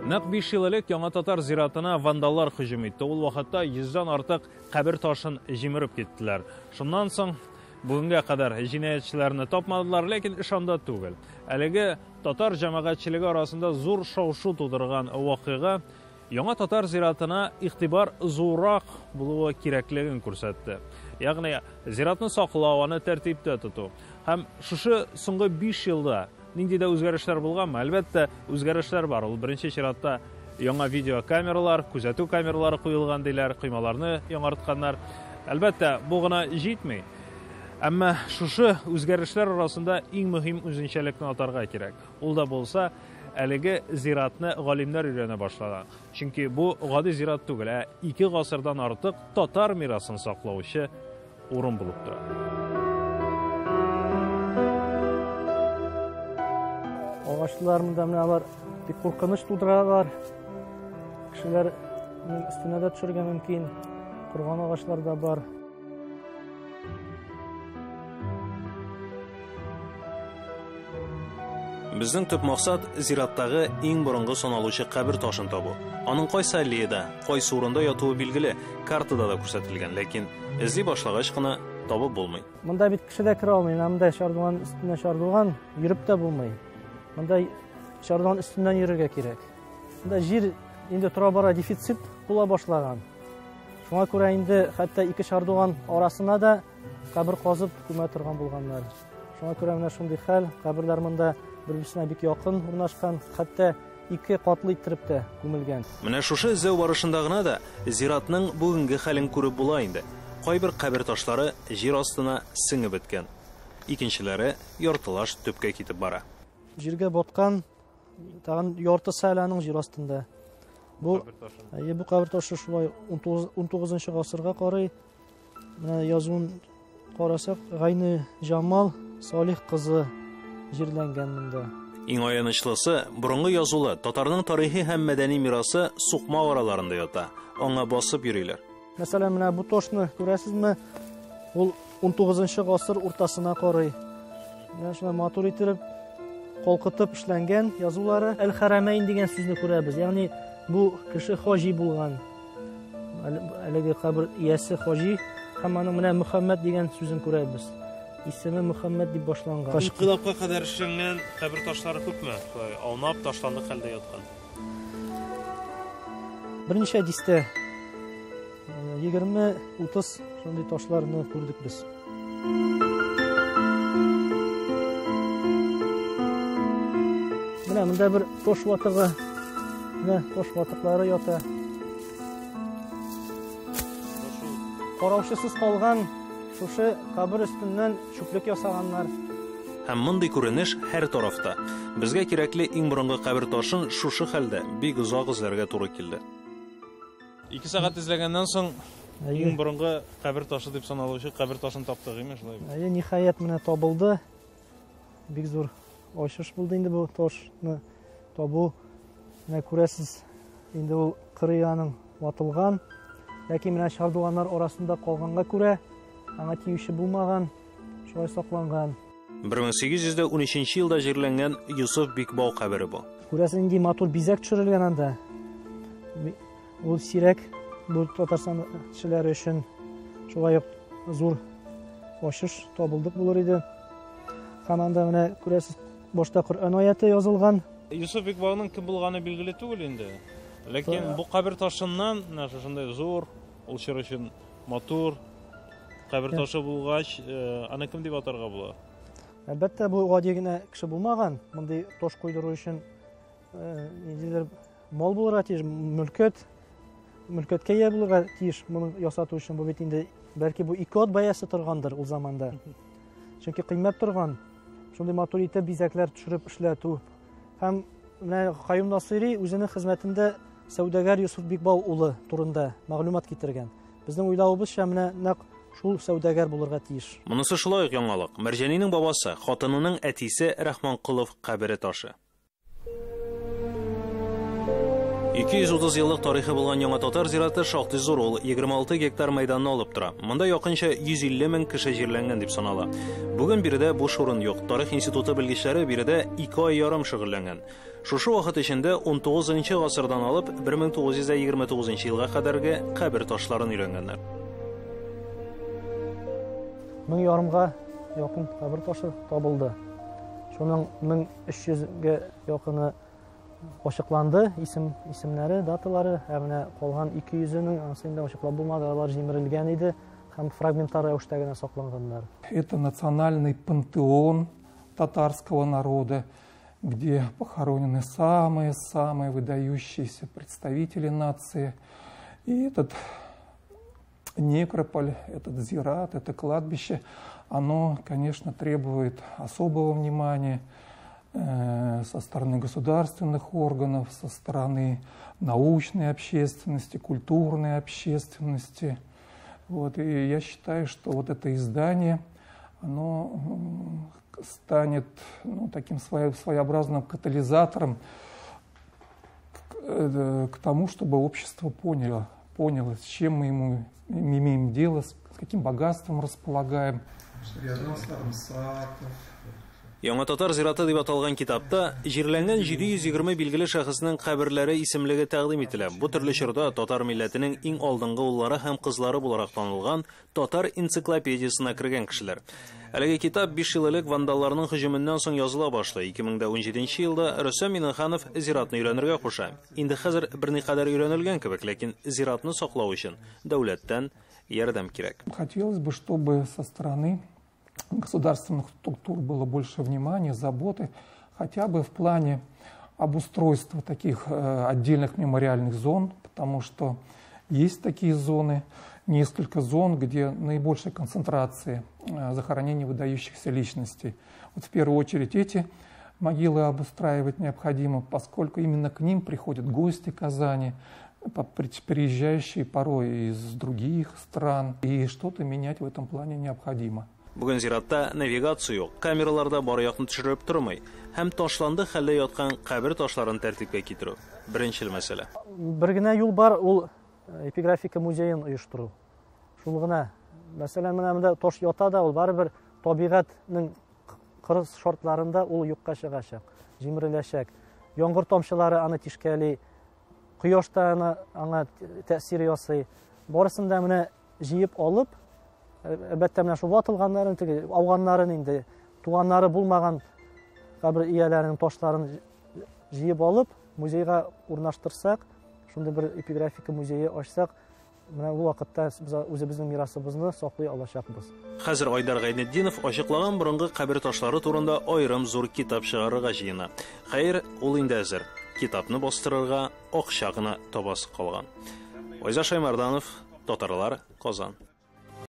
Нәкъ 5 ел элек Яңа Татар зиратына вандаллар һөҗүм итте. Ул вакытта 100дән артык кабер ташын җимереп киттеләр. Шуннан соң бүгенгә кадәр җинаятьчеләрне тапмадылар, ләкин эш анда түгел. Әлеге татар җәмәгатьчелеге арасында зур шау-шу тудырган вакыйга Яңа Татар зиратына игътибар зуррак булуы кирәклеген күрсәтте. Ягъни зиратны саклау, аны тәртиптә тоту. Һәм шушы соңгы 5 елда нинди дә үзгәрешләр булганмы? Әлбәттә, үзгәрешләр бар. Ул беренче чиратта яңа видеокамералар, күзәтү камералары куелган диләр, коймаларны яңартканнар. Әлбәттә, бу гына җитми. Әмма шушы үзгәрешләр арасында иң мөһим үзенчәлекне атарга кирәк. Ул да булса, әлеге зиратны галимнәр өйрәнә башлаган. Чөнки бу гади зират түгел, ә 2 гасырдан артык татар мирасын саклаучы урын булып тора. Агачлар монда менә алар бик куркыныч тудыралар. Кешеләрнең өстенә дә төшергә мөмкин. Корган агачлар да бар. Безнең төп максат зираттагы иң борынгы саналучы кабер ташын табу. Аның кайсы аллеяда, кайсы урында ятуы билгеле, картада да күрсәтелгән, ләкин эзли башлагач кына табып булмый. Монда бит кеше дә керә алмый, монда чардуган өстенә чардуган йөреп тә булмый. Монда чардуган өстеннән йөрергә кирәк. Монда җир инде тора-бара дефицит була башлаган. Шуңа күрә инде хәтта ике чардуган арасына да кабер казып күмә торган булганнар. Шуңа күрә менә шундый хәл, каберләр монда бер-берсенә бик якын урнашкан, хәтта ике катлы иттереп тә күмелгән. Менә шушы эзләү барышында гына да зиратның бүгенге хәлен күреп була инде. Кайбер кабер ташлары җир астына сеңеп беткән. Икенчеләре яртылаш төпкә китеп бара. Җиргә баткан, тагын яртысы әле аның җир астында. Бу бу кабер ташы шулай 19 гасырга карый. Менә язуын карасак, Гайны Җамал Салих кызы җирләнгән монда. Иң аянычлысы, борынгы язулы татарның тарихи һәм мәдәни мирасы сукмак араларында ята. Аңа басып йөриләр. Мәсәлән, менә бу ташны күрәсезме? Ул 19 гасыр уртасына карый. Менә шулай матур итеп калкытып эшләнгән язулары. Әл-Харамәйн дигән сүзне күрәбез. Ягъни бу кеше хаҗи булган. Әлеге кабер иясе хаҗи һәм аның менә Мөхәммәд дигән сүзен күрәбез. Исеме Мөхәммәд дип башланган. Инкыйлабка кадәр эшләнгән кабер ташлары күпме? Шулай аунап ташландык хәлдә яткан. Берничә дистә, 20-30 шундый ташларны күрдек без. Менә монда бер таш ватыгы, менә таш ватыклары ята. Караучысыз калган шушы кабер өстеннән чүплек ясаганнар. Һәм мондый күренеш һәр тарафта. Безгә кирәкле иң борынгы кабер ташын шушы хәлдә бик озак эзләргә туры килде. 2 сәгать эзләгәннән соң иң борынгы кабер ташы дип саналучы кабер ташын таптык, име шулай бит? Әйе, ниһаять менә табылды. Бик зур ачыш булды инде бу ташны табу. Менә күрәсез, инде ул кырые аның ватылган. Ләкин менә чардуганнар арасында калганга күрә аңа тиюче булмаган, шулай сакланган. 1813 елда җирләнгән Йосыф Бикбау кабере бу. Күрәсез, нинди матур бизәк төшерелгән анда. Ул сирәк бу Татарстан кешеләре өчен шулай ук зур ачыш табылдык булыр иде. Һәм анда менә күрәсез, башта Коръән аяты язылган. Йосыф Бикбауның кем булганы билгеле түгел инде. Ләкин бу кабер ташыннан менә шушындай зур, ул чор өчен матур кабер ташы булгач, аны кем дип атарга була? Әлбәттә, бу гади генә кеше булмаган. Мондый таш куйдыру өчен ниндидер мал булырга тиеш, мөлкәткә ия булырга тиеш моны ясату өчен. Бу бит инде бәлки бу ике ат бәясе торгандыр ул заманда. Чөнки кыйммәт торган. Шундый матур итеп бизәкләр төшереп эшләтү. Һәм менә Каюм Насыйри үзенең хезмәтендә сәүдәгәр Йосыф Бикбау улы турында мәгълүмат китергән. Безнең уйлавыбызча, менә нәкъ шул сәүдәгәр булырга тиеш. Монысы шулай ук яңалык. Мәрҗанинең бабасы, хатынының әтисе Рахманкулов кабере ташы. 230 еллык тарихы булган Яңа Татар зираты шактый зур, ул 26 гектар мәйданны алып тора. Монда якынча 150 мең кеше җирләнгән дип санала. Бүген биредә буш урын юк. Тарих институты белгечләре биредә 2 ай ярым шөгыльләнгән. Шушы вакыт эчендә 19 гасырдан алып 1929 елга кадәрге кабер ташларын өйрәнгәннәр. Мең ярымга якын кабер ташы табылды. Шуның 1300гә якыны ачыкланды, исем, исемнәре, даталары, ә менә калган 200-нең анысы инде ачыклап булмады, алар җимерелгән иде һәм фрагменттар рәвештә генә сакланганнар. Это национальный пантеон татарского народа, где похоронены самые-самые выдающиеся представители нации. И этот некрополь, этот зират, это кладбище, оно, конечно, требует особого внимания со стороны государственных органов, со стороны научной общественности, культурной общественности. Вот. И я считаю, что вот это издание, оно станет, ну, таким своеобразным катализатором к тому, чтобы общество поняло, с чем мы имеем дело, с каким богатством располагаем. Яңа Татар зираты дип аталган китапта җирләнгән 720 билгеле шәхеснең каберләре исемлеге тәкъдим ителә. Бу төрле чорда татар милләтенең иң алдынгы уллары һәм кызлары буларак танылган татар энциклопедиясенә кергән кешеләр. Әлеге китап 5 ел элек вандалларның һөҗүменнән соң языла башлый. 2017 елда Рөстәм Миңнеханов зиратны өйрәнергә куша. Инде хәзер берникадәр өйрәнелгән кебек, ләкин зиратны саклау өчен дәүләттән ярдәм кирәк. Хотелось бы, чтобы со стороны государственных структур было больше внимания, заботы, хотя бы в плане обустройства таких отдельных мемориальных зон, потому что есть такие зоны, несколько зон, где наибольшая концентрация захоронений выдающихся личностей. Вот в первую очередь эти могилы обустраивать необходимо, поскольку именно к ним приходят гости Казани, приезжающие порой из других стран, и что-то менять в этом плане необходимо. Бүген зиратта навигация юк, камераларда бар якны төшереп тормый һәм ташланды хәлдә яткан кабер ташларын тәртипкә китерү беренчел мәсьәлә. Бер генә юл бар, ул эпиграфика музеен оештыру. Шул гына. Мәсәлән, менә монда таш ята да, ул барыбер табигатьнең кырыс шартларында ул юкка чыгачак, җимереләчәк. Яңгыр тамчылары аны тишкәли, кояш та аңа тәэсир ясый. Барысын да менә җыеп алып, әлбәттә, менә шул ватылганнарын, теге ауганнарын инде, туганнары булмаган кабер ияләренең ташларын җыеп алып, музейга урнаштырсак, шундый бер эпиграфика музее ачсак, менә ул вакытта без үзебезнең мирасыбызны саклый алачакбыз. Хәзер Айдар Гайнетдинов ачыклаган борынгы кабер ташлары турында аерым зур китап чыгарырга җыена. Хәер, ул инде әзер. Китапны бастырырга акча гына табасы калган. Айза Шаймарданов, Татарлар, Казан.